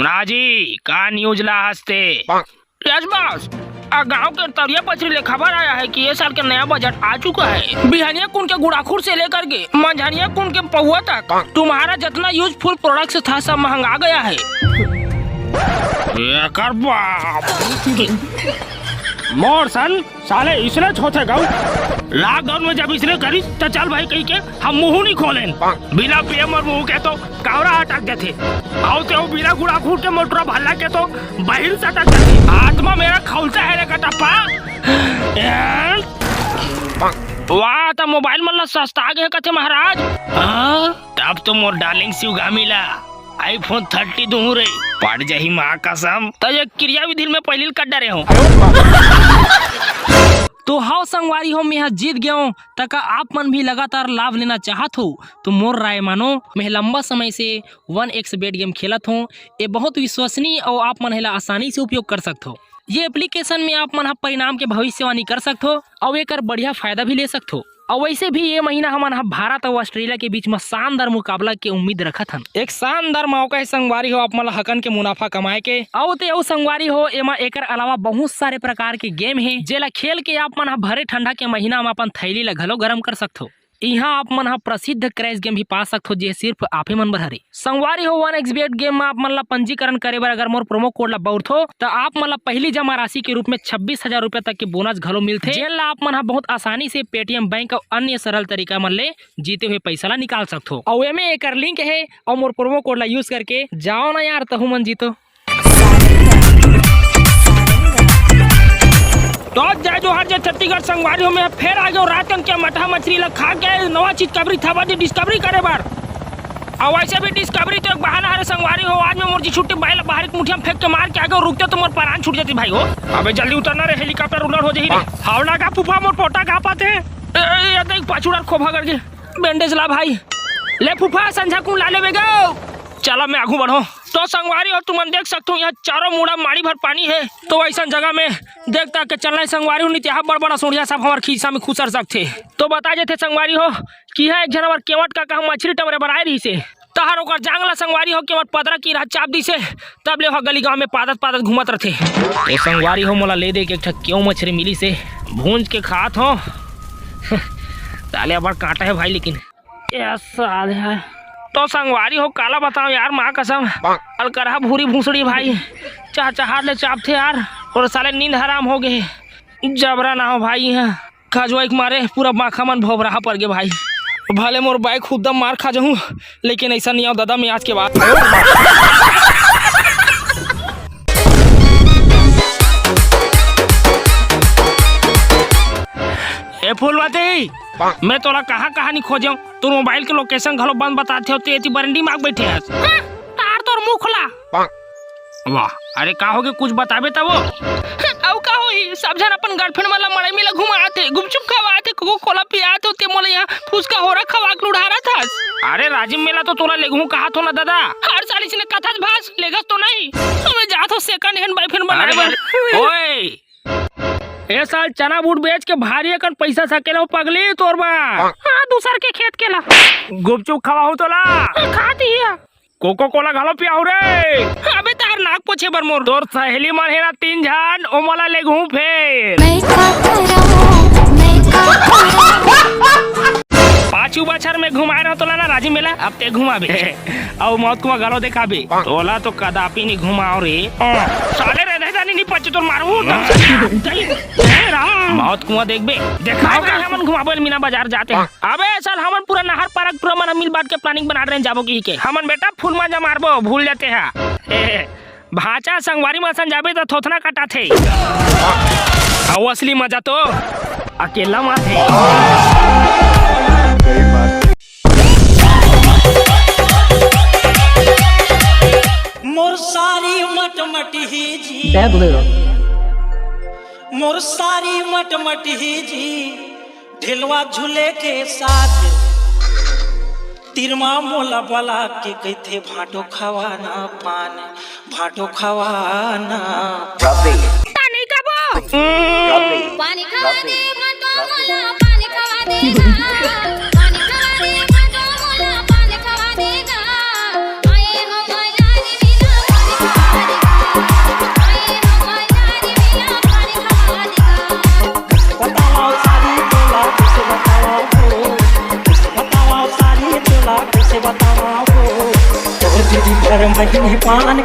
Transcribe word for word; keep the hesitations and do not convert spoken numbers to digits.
राजी, का न्यूज ला हंसते? यस बॉस, आ गांव के तरिया पचरी ले खबर आया है कि ये साल के नया बजट आ चुका है। बिहनिया कुन के गुड़ाखुर से लेकर के मंझनिया कुन के पौवा तक तुम्हारा जितना यूजफुल प्रोडक्ट्स था, सब महंगा गया है। एकर बाप। मोर सन साले इसने छोथे गऊ। लॉकडाउन में जब इसने करी तो चल भाई कही के हम मुंह नहीं खोलेन। बिना पीएम और मुंह के तो कावरा अटक जाथे। अउ ते वो बिना गुड़ाखुर के मोटरा भल्ला के तो बहिर सटक जाथे। आत्मा मेरा खौलता है रे कटप्पा। वाह, त मोबाइल मन ला सस्ता गे कथे महाराज। हाँ, तब तो मोर डार्लिंग शिवगामी ला iPhone thirty दूं रे। पड़ जाही माँ कसम, त ये क्रिया विधि में पहली कट डरे हूँ। तो हाव संगवारी हो, मैं ह जीत गया हूँ। त का आप मन भी लगातार लाभ लेना चाहत हो तो मोर राय मानो, मैं लंबा समय से वन एक्स बेट गेम खेलत हूँ। ये बहुत विश्वसनीय और आप मन एला आसानी से उपयोग कर सकत हो। ये एप्लीकेशन में आप मन ह परिणाम के भविष्यवाणी कर सकत हो और एकर बढ़िया फायदा भी ले सकत हो। और वैसे भी ये महीना हमन ह भारत और ऑस्ट्रेलिया के बीच में शानदार मुकाबला के उम्मीद रखत हन। एक शानदार मौका है संगवारी हो, आप मन ल हकन के मुनाफा कमाए के। अउ ते अउ संगवारी हो, एमा एकर अलावा बहुत सारे प्रकार के गेम हे, जेला खेल के आप मन ह भरे ठंडा के महीना में अपन थैली ला घलो गरम कर सकत हो। इहाँ आप मन ह प्रसिद्ध क्रैश गेम भी पा सकत हो, जे सिर्फ आपे मन बर हरे। संगवारी हो, वन एक्स बेट गेम म आप मन ला पंजीकरण करे बर अगर मोर प्रोमो कोड ला बउरथो, त आप मन ला पहली जमा राशि के रूप में छब्बीस हजार रुपया तक के बोनस घलो मिलथे, जेन ला आप मन ह बहुत आसानी से पेटीएम बैंक अउ अन्य सरल तरीका मन ले जीते हुए पैसा ला निकाल सकथो। अउ एमे एकर लिंक हे, अउ मोर प्रोमो कोड ला यूज करके जाओ ना यार, तहू मन जीतो। तो जय जोहार, जय छत्तीसगढ़ संगवारी हो, मैं फेर आ गयो रात कन के मटहा मछली ला खा के नवा चीज कबरी थावा दी डिस्कवरी करे बर। अउ वैसे भी डिस्कवरी तो एक बहाना हरे संगवारी हो, आज मैं मोर जी छुट्टी बाई ला बाहर के मुठिया में फेंक के मार के आ गयो, रुकते तो मोर परान छूट जाती भाई हो। अबे जल्दी उतरना रे, हेलीकॉप्टर उलट हो जाही रे। हावला का फूफा मोर पोटा का पाते। ए, ए, ये देख पाछू डार खोभा करके। बैंडेज ला भाई। ले फूफा, संझा कुन ला लेबे गो। चला मैं आगू बढ़ो। तो संगवारी हो, तुमन देख सकत हो, यहाँ चारों मुड़ा माड़ी भर पानी है। तो ऐसा जगह में देख ताक के चलना है संगवारी हो, नहीं तो यहाँ बड़ बड़ा सोढ़िया सब हमार खीसा में खुसर सकथे। तो बता देथे संगवारी हो कि यहाँ एक झन हमार केवट का कहा मछली टमरे बनाए रही से। तहर ओकर जांग ला संगवारी हो केवट पतरा की रहा चाप दी से, तब ले ओहा गली गांव में पादत पादत घूमत रथे। तो संगवारी हो, मोला ले दे के एक ठक केव मछली मिली से, भूंज के खात हो। साले अब्बड़ कांटा है भाई, लेकिन ए साले। तो संगवारी हो, काला बताओ यार, माँ कसम, अलकरहा भूरी भूसड़ी भाई, चहचहात ले चापथे यार, और साले नींद हराम हो गए। जबरा ना हो भाई, यहाँ खजवाई के मारे पूरा माखा मन भोभराहा पड़ गए भाई। भले मोर बाइक खुद मार खा जाऊँ, लेकिन ऐसा नहीं आओ दादा, मैं आज के बाद। ए फूलवती, मैं तोला कहाँ कहाँ नहीं खोजेंव, तोर मोबाइल के लोकेशन घलो बंद बताथे, ते एती बरंडी माग बैठे हस। हाँ, तार तोर मुख ला। वाह, अरे का होगे, कुछ बताबे तब वो। अउ का होही, सब झन अपन गर्लफ्रेंड मन ला मड़ई मेला घुमाथे, गुपचुप खवाथे, कोको कोला पियाथे, ते मोला यहाँ फुचका होरा खवा के लुढ़ारत हस। अरे राजिम मेला तो तोला लेगहूँ कहाथों ना दादा। हर साल इसने कथस भास, लेगस तो नहीं। अब मैं जात हो सेकंड हैंड बॉयफ्रेंड बनाए अरे, बर। अरे, ओए, ए साल चना बूट बेच के भारी अकन पैसा सकेला हो पगली तोर बर। हाँ, दूसर के खेत के ला। गुपचुप खवाहूँ तोला। हाँ, खाती है। कोको कोला घलो पियाहूँ रे। अबे तार नाक पोछे बर मोर। तोर सहेली मन हे ना तीन झन, ओमन ला लेगहूँ फेर। मैं का करूँ, मैं का करूँ। पाछू बछर में घुमाए रहो तोला ना राजिम मेला, अब ते घुमाबे। अउ मौत कुआं घलो देखाबे। तोला तो कदापि नहीं घुमाओ रे। साले रे, नहीं जानी नहीं पच्चू तोर मारू। ए राम। मौत कुआं देखबे। देखाओ का हमन घुमाबे मीना बाजार जाते। अबे साल हमन पूरा नहर पारक पूरा मन मिल बांट के प्लानिंग बना रहे हैं जाबो की के। हमन बेटा फूल मांजा मारबो, भूल जाते हैं। भांचा संगवारी मन सन जाबे त थोथना कटाथे। अउ असली मजा तो अकेला माथे। मोर सारी मटमट ही जी। मोर सारी मटमट ही जी। ढिलवा झूले के साथ तिरमा मोला बला के कहिथे, "भांटो खवाना पान, भांटो खवाना।" रवि। तानी कबो। रवि। पानी खवा दे, भांटो मोला पानी खवा देगा। पानी खवा दे, भांटो मोला पानी खवा देगा। आए हो माया रे मीना, पानी खवा महीने पान